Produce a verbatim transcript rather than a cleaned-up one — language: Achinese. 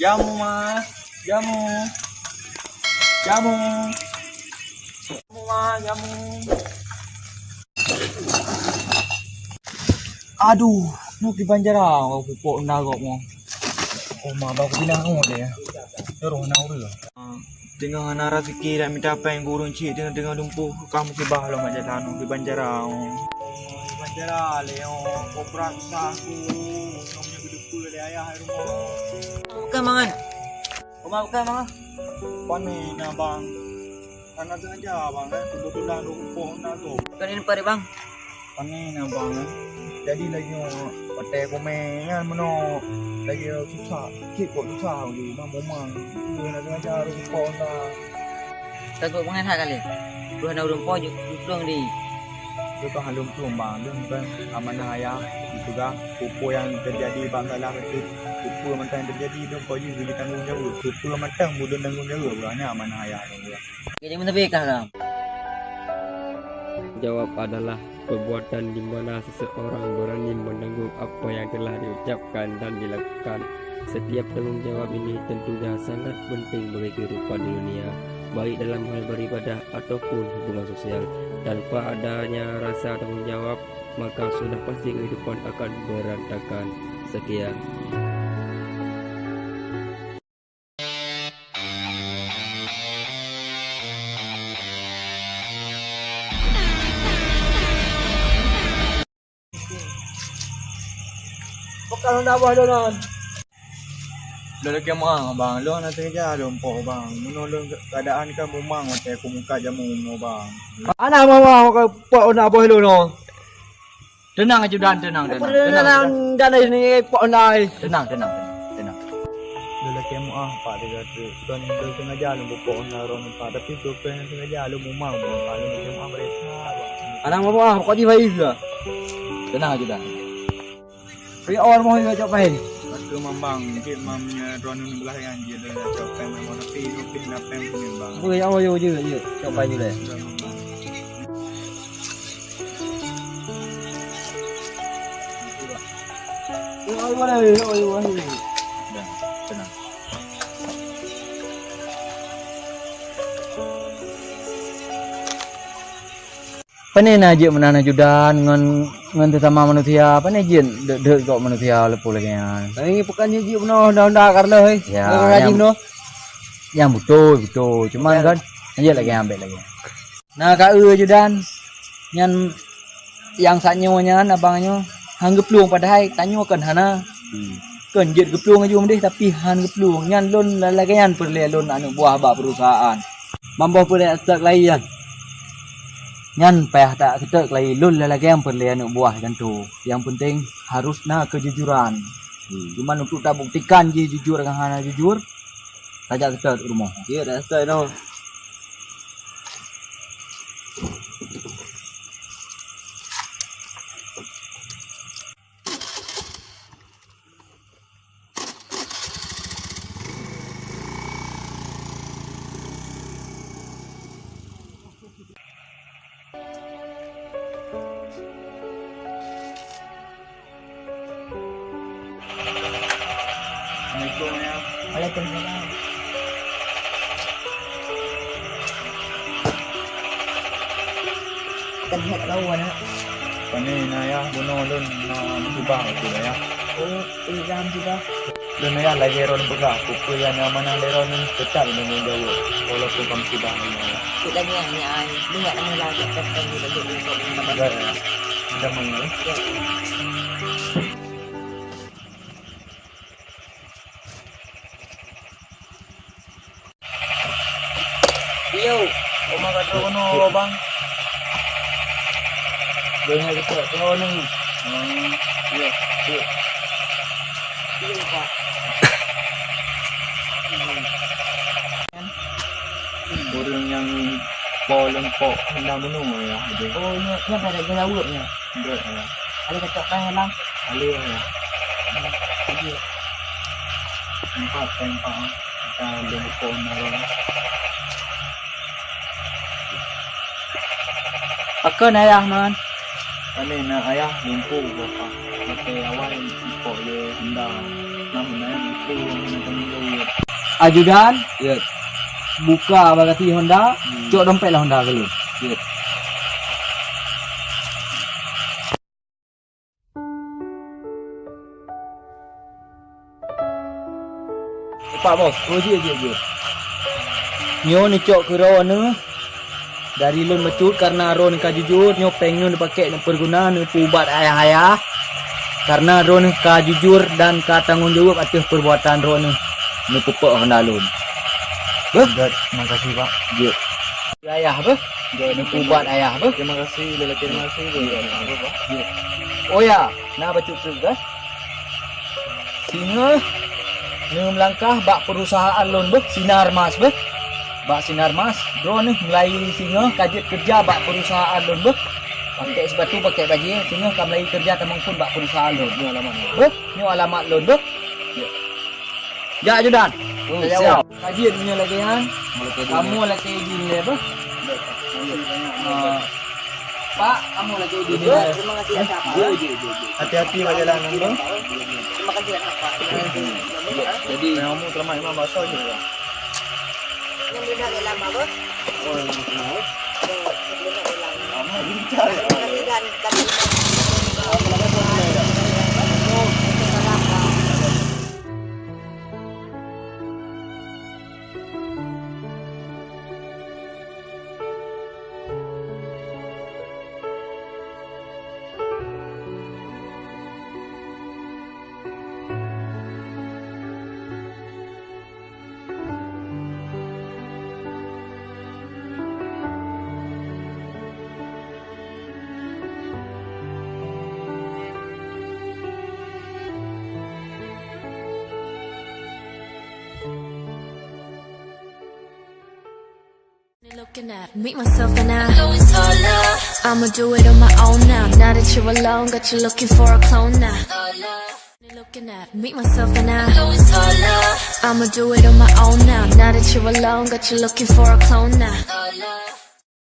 Jamu, Ma. Jamu. Jamu. Jamu, Ma, jamu. Aduh, nyoe kiban cara pupuk na gob mo. Oh, ma, bang, pinah ngon dia. Terus na ureueng. Teungoh hana raseuki dak mita péng gureueng cit, teungoh-teungoh lumpuh ka musibah lom mak jalan kiban cara. Kiban cara lé, oh, kopra susah ku. Kamu nyang geudeue lé ayah di rumah. Bukan mangan. Oma bukan mangan. Pane na, bang. Hana sengaja, bang, eh. Kebetulan lumpuh na tu. Bukan ini pare, bang. Pane na, bang, eh. Jadi lagi watèe kumè nyan meunoe lagi susah. Cit kok susah lagi, bang, memang. Hana sengaja lumpuh na. Takot pengen hak kali. Dua na ureueng po ju plueng di. Itu kan halom plueng, bang. Lôn kan amanah ayah dipeugah, peue-peue nyang teujadi bak salah itu, peue-peue mantong nyang teujadi, lôn kok jih tanggong jaweueb. Peue-peue mantong ulôn tanggong jaweueb, bunoe nyan amanah ayah lôn. Jadi meutabikah kamu? Jawab adalah perbuatan di mana seseorang berani menanggung apa yang telah diucapkan dan dilakukan. Setiap tanggung jawab ini tentunya sangat penting bagi kehidupan di dunia, baik dalam hal beribadah ataupun hubungan sosial. Tanpa adanya rasa tanggung jawab, maka sudah pasti kehidupan akan berantakan. Sekian. Bukan honda boh lôn non. Lôn lakèe meu'ah, bang. Lôn hana teukeujah lôn po, bang. Meunyoe lôn keuadaan kan bumang watèe kumeukat jamu nyoe, bang. Hana meu'ah, meu'ah, po honda boh lôn non. Teunang, Ajudan, teunang, teunang, teunang, teunang. Ajudan. Teunang, teunang, teunang, teunang. Lôn lakèe meu'ah, Pak, tiga ratus. Kon lôn sengaja lôn pupuk honda droeneuh, Pak, tapi bukan sengaja lôn mumang, Pak. Lôn lakèe meu'ah, barèsa, Pak. Hana meu'ah, pokok jih bayi ke? Teunang, Ajudan. Ri awai rumoh jih cok péng. Aku mambang, jeuet mam nyoe droeneuh beulah nyan jeuet lôn cok péng, tapi, tapi na péng keuneuk, bang. Beuh, ya Allah, jeuet, jeuet, jeuet. Cok péng jeuet lé. Udah, mambang. Dah, tenang. Pane na jeuet meunan Ajudan ngon, ngon sesama manusia, pane jeuet deuek-deuek kok manusia leupah lagèe nyan. Hai, bukan jeuet meunoe honda-honda karena, hai. Ya, nyang, nyang beutôi, beutôi. Cuman kan, jeuet lagèe nyan, bèk lagèe nyan. Na ka eu Ajudan, nyan nyang sak nyoe nyan, abang nyoe, han geuplueng padahai tanyoe kon hana. Hmm. Kon jeuet geuplueng aju meudeh, tapi han geuplueng. Nyan lôn lagèe nyan peureulèe lôn aneuk buah bak perusahaan. Mamboh peureulèe seutôt keulayi nyan. Nyan payah that seutôt keulayi lôn lagèe nyan peureulèe aneuk buah janto. Yang penting harus na kejujuran. Hmm. Cuman untuk tabuktikan jih jujur ngon hana jujur, tajak seutôt u rumoh. Iya, dak seutôt dah. Assalamualaikum, ya. Waalaikumsalam. Kan lihat lawan, nak. Pane na, Yah, bunoe lôn na musibah, beutôi, Yah. Oh, eh, lam juga. Lôn, Yah, lagèe droeneuh peugah, peue-peue nyang na manah lé droeneuh, teutab lôn tanggong jaweueb, walaupun ka musibah, Yah. Cit lagèe nyan, nyan, ingat lagèe nyan, cit lagèe nyan. Udah, Yah. Udah, Mang, ya. Ya. Iyo. Oma ka troh keunoe, Bang. Banyak betul, troh ni. Hmm, iyo, iyo. Iyo, Pak. Ureueng nyang po leumpok hana bunoe, ya, aja. Oh, nyoe, nyoe pada jaweueb nyoe. Enggak, ya. Ada cocok kan, Bang? Ada, ya. Hmm, iya. Empat, empat. Kita belum pun, Bang. Pakon ayah, Man? Kami nak ayah lumpuh, Bapak. Pakai awai ipok ye hendak. Ajudan, ya, buka bagasi Honda, hmm, cok dompet lam Honda keu lôn. Ya. Pak Bos. Oh, jeuet, jeuet, jeuet. Nyoe neucok keu droeneuh dari lôn bacut, karena droeneuh ka jujur. Nyoe péng nyoe neupakèk neupeuguna neupeuubat ayah-ayah, karena droeneuh ka jujur dan ka tanggong jaweueb ateueh peurbuatan droeneuh neupeupok Honda lôn. Beuh? Jeuet, makasih, Pak. Jeuet. Ayah beuh. Jeuet, neupeuubat ayah beuh. Terima kasih, lelaki, terima kasih, beuh. Jeuet. Oh ya, na bacut treuk beuh. Singoh neumeulangkah bak perusahaan lôn beuh, Sinar Mas beuh. Bak Sinar Mas, droeneuh mulai singoh ka jeuet keureuja bak perusahaan lôn beuh. Pakèk sipatu, pakèk bajèe, singoh ka mulai keureuja tamong phôn bak perusahaan lôn. Nyoe alamat lôn. Beuh, nyoe alamat lôn beuh. Jak, Judan. Oh, siap. Ka jeuet meunyoe lagèe nyan. Kamoe lakèe idin lé beuh. Ah, Pak, kamoe lakèe idin lé. Terima kasih atas apa. Jeuet, jeuet, jeuet, jeuet. Hati-hati bak jalan, beuh. Terima kasih atas apa. Jadi, kamoe selamat imam bakso je, Pak. Yang beda dalam apa? Oh, yang beda. Beda dalam. Terima kasih dan, dan Looking at me, myself, and I. I'ma do it on my own now. Now that you're alone, got you looking for a clone now. Looking at me, myself, and I. I'ma do it on my own now. Now that you're alone, got you looking for a clone now.